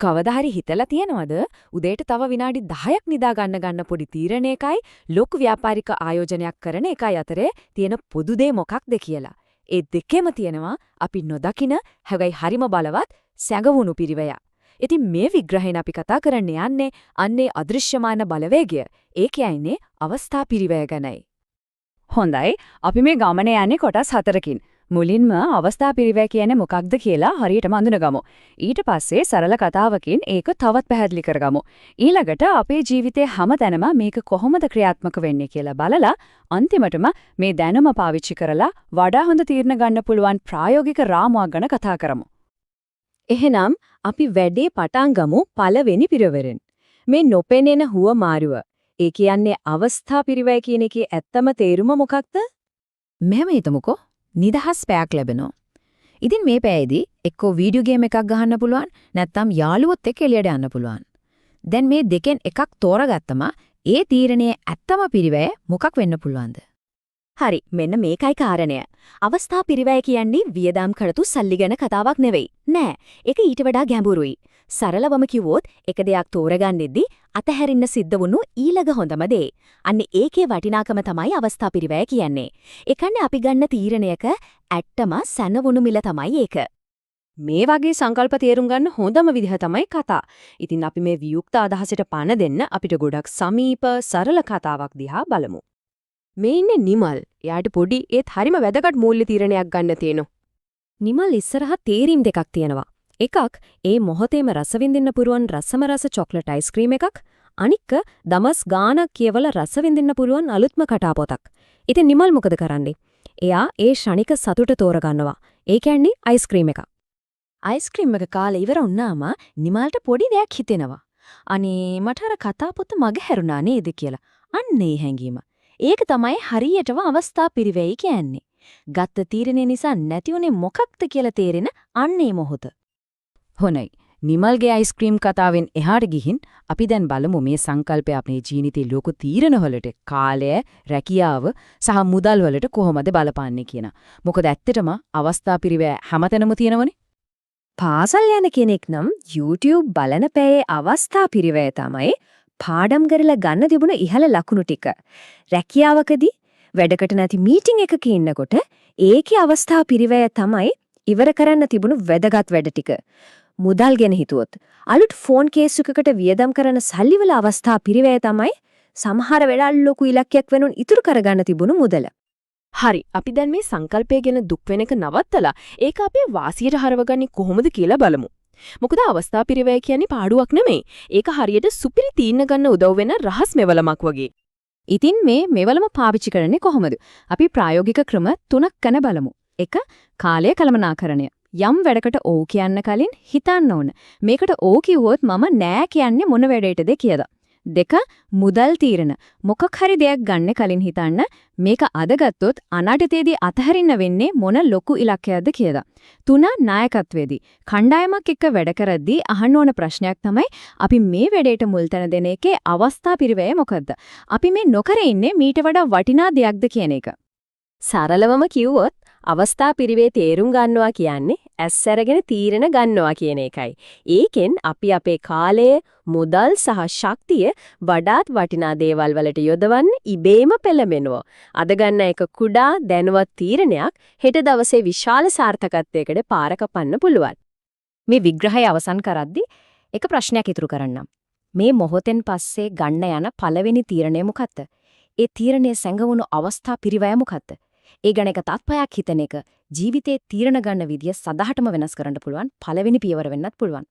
කවදා හරි හිතලා තියනවද උදේට තව විනාඩි 10ක් නිදා ගන්න ගන්න පොඩි තීරණයකයි ලොකු ව්‍යාපාරික ආයෝජනයක් කරන එකයි අතරේ තියෙන පොදු දේ මොකක්ද කියලා? ඒ දෙකෙම තියෙනවා අපි නොදකින හැබැයි හරිම බලවත් සැඟවුණු පිරිවැය. ඉතින් මේ විග්‍රහයෙන් අපි කතා කරන්න යන්නේ අන්නේ අදෘශ්‍යමාන බලවේගය. ඒ කියන්නේ අවස්ථා පිරිවැය ගැනයි. හොඳයි, අපි මේ ගමන යන්නේ කොටස් හතරකින්. මුලින්ම අවස්ථා පිරිවැය කියන්නේ මොකක්ද කියලා හරියටම අඳුනගමු. ඊට පස්සේ සරල කතාවකින් ඒක තවත් පැහැදිලි කරගමු. ඊළඟට අපේ ජීවිතේ හැමතැනම මේක කොහොමද ක්‍රියාත්මක වෙන්නේ කියලා බලලා අන්තිමටම මේ දැනුම පාවිච්චි කරලා වඩා හොඳ තීරණ ගන්න පුළුවන් ප්‍රායෝගික රාමුවක් ගැන කතා කරමු. එහෙනම් අපි වැඩේ පටන් ගමු පළවෙනි පිරවරෙන්. මේ නොපෙනෙන හුවමාරුව. ඒ කියන්නේ අවස්ථා පිරිවැය කියන එකේ ඇත්තම තේරුම මොකක්ද? මෙහෙම හිතමුකෝ, නිදහස් පැයක් ලැබෙනවා. ඉතින් මේ පැයේදී එක්කෝ වීඩියෝ ගේම් එකක් ගහන්න පුළුවන්, නැත්නම් යාළුවොත් එක්ක එළියට යන්න පුළුවන්. දැන් මේ දෙකෙන් එකක් තෝරගත්තම ඒ තීරණයේ ඇත්තම පිරිවැය මොකක් වෙන්න පුළුවන්ද? හරි, මෙන්න මේකයි කාරණය. අවස්ථා පිරිවැය කියන්නේ වියදම් කරතු සල්ලි ගැන කතාවක් නෙවෙයි. නෑ, ඒක ඊට වඩා ගැඹුරුයි. සරලවම කිව්වොත් එක දෙයක් තෝරගන්නෙද්දි අතහැරින්න සිද්ධ වුණු ඊළඟ හොඳම දේ. අන්න ඒකේ වටිනාකම තමයි අවස්ථා පිරිවැය කියන්නේ. ඒ කියන්නේ අපි ගන්න තීරණයක ඇත්තම සැනවුණු මිල තමයි ඒක. මේ වගේ සංකල්ප තේරුම් ගන්න හොඳම විදිහ තමයි කතා. ඉතින් අපි මේ වියුක්ත අදහසට පණ දෙන්න අපිට ගොඩක් සමීප සරල කතාවක් දිහා බලමු. මේ ඉන්නේ නිමල්. එයාට පොඩි ඒත් හරිම වැදගත් මූල්‍ය තීරණයක් ගන්න තියෙනවා. නිමල් ඉස්සරහා තේරීම් දෙකක් තියෙනවා. එකක් ඒ මොහොතේම රස විඳින්න පුරුවන් රසම රස චොක්ලට් අයිස්ක්‍රීම් එකක්. අනික දමස් ගානක් කියවලා රස විඳින්න පුළුවන් අලුත්ම කතා පොතක්. ඉතින් නිමල් මොකද කරන්නේ? එයා ඒ ෂණික සතුට තෝරගන්නවා. ඒ කියන්නේ අයිස්ක්‍රීම් එක. අයිස්ක්‍රීම් එක කාලා ඉවර වුණාම නිමල්ට පොඩි දෙයක් හිතෙනවා. අනේ, මට අර කතා පොත මග හැරුණා නේද කියලා. අන්න ඒ හැඟීම. ඒක තමයි හරියටම අවස්ථා පිරිවැය කියන්නේ. ගත්ත තීරණය නිසා නැති වුණේ මොකක්ද කියලා තේරෙන අන්න ඒ මොහොත. හොඳයි. නිමල්ගේ අයිස්ක්‍රීම් කතාවෙන් එහාට ගිහින් අපි දැන් බලමු මේ සංකල්පය අපේ ජීවිතේ ලොකු තීරණ වලට, කාලය, රැකියාව සහ මුදල් වලට කොහොමද බලපාන්නේ කියන. මොකද ඇත්තටම අවස්ථා පිරිවැය හැමතැනම තියෙනවනේ. පාසල් යන කෙනෙක් නම් YouTube බලන පැයේ අවස්ථා පිරිවැය තමයි පාඩම් කරලා ගන්න තිබුණ ඉහළ ලකුණු ටික. රැකියාවකදී වැඩකට නැති මීටින් එකක ඉන්නකොට ඒකේ අවස්ථා පිරිවැය තමයි ඉවර කරන්න තිබුණු වැදගත් වැඩ ටික. මුදල් ගැන හිතුවොත් අලුත් ෆෝන් කේස් එකකට වියදම් කරන සල්ලිවල අවස්ථා පිරිවැය තමයි සමහර වෙලාවල් ලොකු ඉලක්කයක් වෙනුවෙන් ඉතුරු කරගන්න තිබුණු මුදල. හරි, අපි දැන් මේ සංකල්පය ගැන දුක් වෙන එක නවත්තලා ඒක අපේ වාසියට හරවගන්නේ කොහොමද කියලා බලමු. මොකද අවස්ථා පිරිවැය කියන්නේ පාඩුවක් නෙමෙයි. ඒක හරියට සුපිරි තීරණ ගන්න උදව් වෙන රහස් මෙවලමක් වගේ. ඉතින් මේ මෙවලම පාවිච්චි කරන්නේ කොහොමද? අපි ප්‍රායෝගික ක්‍රම තුනක් ගැන බලමු. එක, කාලය කළමනාකරණය. යම් වැඩකට ඔව් කියන්න කලින් හිතන්න ඕන. මේකට ඔව් කිව්වොත් මම නෑ කියන්නේ මොන වැඩේටද කියලා. දෙක, මුදල් තීරණ. මොකක් හරි දෙයක් ගන්න කලින් හිතන්න මේක අද ගත්තොත් අනාගතයේදී අතහරින්න වෙන්නේ මොන ලොකු ඉලක්කයක්ද කියලා. තුන, නායකත්වයේදී. කණ්ඩායමක් එක්ක වැඩ කරද්දී අහන්න ඕන ප්‍රශ්නයක් තමයි අපි මේ වැඩේට මුල් තැන දෙන එකේ අවස්ථා පිරිවැය මොකද්ද? අපි මේ නොකර ඉන්නේ මීට වඩා වටිනා දෙයක්ද කියන එක. සරලවම කිව්වොත් අවස්ථා පිරිවේ තේරුම් ගන්නවා කියන්නේ ඇස් අරගෙන තීරණ ගන්නවා කියන එකයි. ඒකෙන් අපි අපේ කාලය, මුදල් සහ ශක්තිය වඩාත් වටිනා දේවල් වලට යොදවන්න ඉබේම පෙළඹෙනවා. අද ගන්න එක කුඩා දැනුවත් තීරණයක් හෙට දවසේ විශාල සාර්ථකත්වයකට පාර කපන්න පුළුවන්. මේ විග්‍රහය අවසන් කරද්දී එක ප්‍රශ්නයක් ඉතුරු කරන්නම්. මේ මොහොතෙන් පස්සේ ගන්න යන පළවෙනි තීරණය මොකක්ද? ඒ තීරණයේ සැඟවුණු අවස්ථා පිරිවැය මොකක්ද? ඒ ගැන එක තත්පරයක් හිතන එක ජීවිතේ තීරණ ගන්න විදිය සදහටම වෙනස් කරන්න පුළුවන් පළවෙනි පියවර වෙන්නත් පුළුවන්.